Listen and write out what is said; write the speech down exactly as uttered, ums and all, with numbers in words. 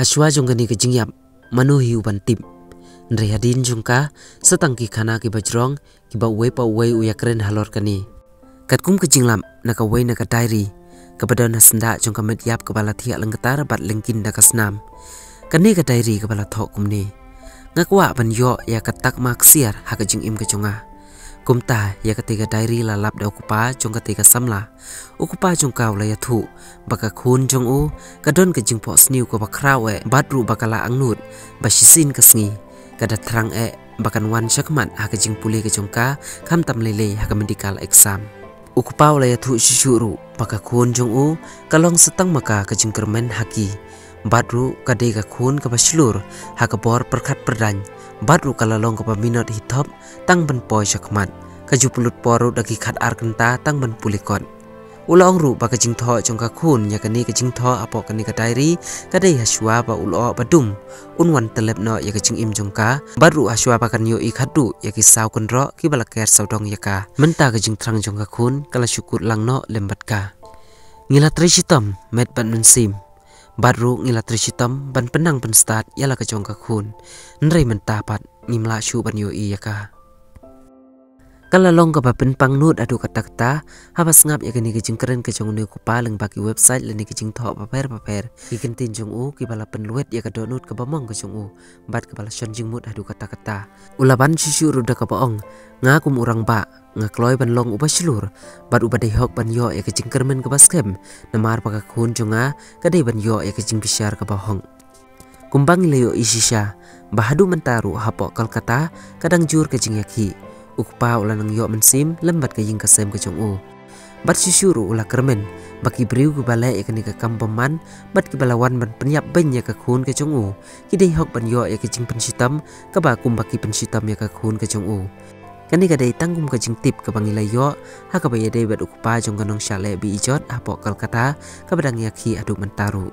Hashwa jong kane ka jingïap, mano hi u ban tip. Hynrei hadien jong ka, sa tang ki khana kiba jrong, kiba uwei pa uwei u ïakren halor kane. Katkum ka jinglap na kawei na ka diary, kaba don ha syndah jong ka met ïap kaba la thiah lyngktar bad lyngkhin da ka snam. Kane ka diary kaba la thoh kumne: Nga kwah ban ïoh ïa ka takma ksiar ha ka jingim ka jong nga. Kumta, ïa katei ka diary la lap da u kpa jong katei ka samla. U kpa jong ka u la ïathuh ba ka khun jong u ka don ka jingphohsniew kaba khraw eh bad ruh ba ka la angnud ba shisien ka sngi ka da thrang eh ba kan wan shakhmat ha ka jingpule ka jong ka, khamtam lei lei ha ka medical exam. U kpa u la ïathuh shuh shuh ruh ba ka khun jong u ka long sa tang ma ka ka jingkyrmen ha ki. Bad ruh ka dei ka khun kaba shlur ha ka bor pyrkhat pyrdaiñ. Bad ruh ka la long kaba minot hi thop tang ban poi shakhmat. Ka ju pynlut por ruh da ki khatar kynta tang ban pule kot. U la ong ruh ba ka jingthoh jong ka khun ïa kane ka jingthoh hapoh kane ka diary ka dei hashwa ba u la oh ba dum un wan tyllep noh ïa ka jingim jong ka, bad ruh hashwa ba kan ïohi khatduh ïa ki saw kynroh kiba la ker sawdong ïa ka. Mynta ka jingthrang jong ka khun ka la shu kut lang noh lem bad ka. Ngi la trei shitom met bad mynsiem, bad ruh ngi la trei shitom ban pynnang pynstad ïa la ka jong ka khun. Hynrei mynta pat ngim lah shuh ban ïohi ïa ka. Ka la long kaba pynpang nud haduh katta katta haba sngap ïa kane ka jingkren ka jong une u kpa lyngba ki website lane ki jingthoh bapher bapher, ki kyntien jong u kiba la pynlwet ïa ka dohnud kaba mong ka jong u bad kaba la shon jingmut haduh katta katta. U la ban shuh shuh ruh da kaba ong: Nga kum u rangbah, nga kloi ban long uba shlur bad uba dei hok ban ïoh ïa ka jingkyrmen kaba skhem, namar ba ka khun jong nga ka dei ban ïoh ïa ka jingbishar kaba hok. Kumba ngi la ïohi shisha ba haduh mynta ruh hapoh Kolkata ka dang jur ka jingïakhih. U kpa u la nang ïoh mynsiem lem bad ka ïing ka sem ka jong u. Bad shuh shuh ruh u la kyrmen ba ki briew kiba leh ïa kane ka kam bymman bad kiba la wan ban pynïap bein ïa ka khun ka jong u, ki dei hok ban ïoh ïa ka jingpynshitom kaba kumba ki pynshitom ïa ka khun ka jong u. Kane ka dei tang kum ka jingtip kaba ngi la ïoh ha kaba ïadei bad u kpa jong ka nongshah leh bih ijot hapoh Kolkata kaba dang ïakhih haduh mynta ruh.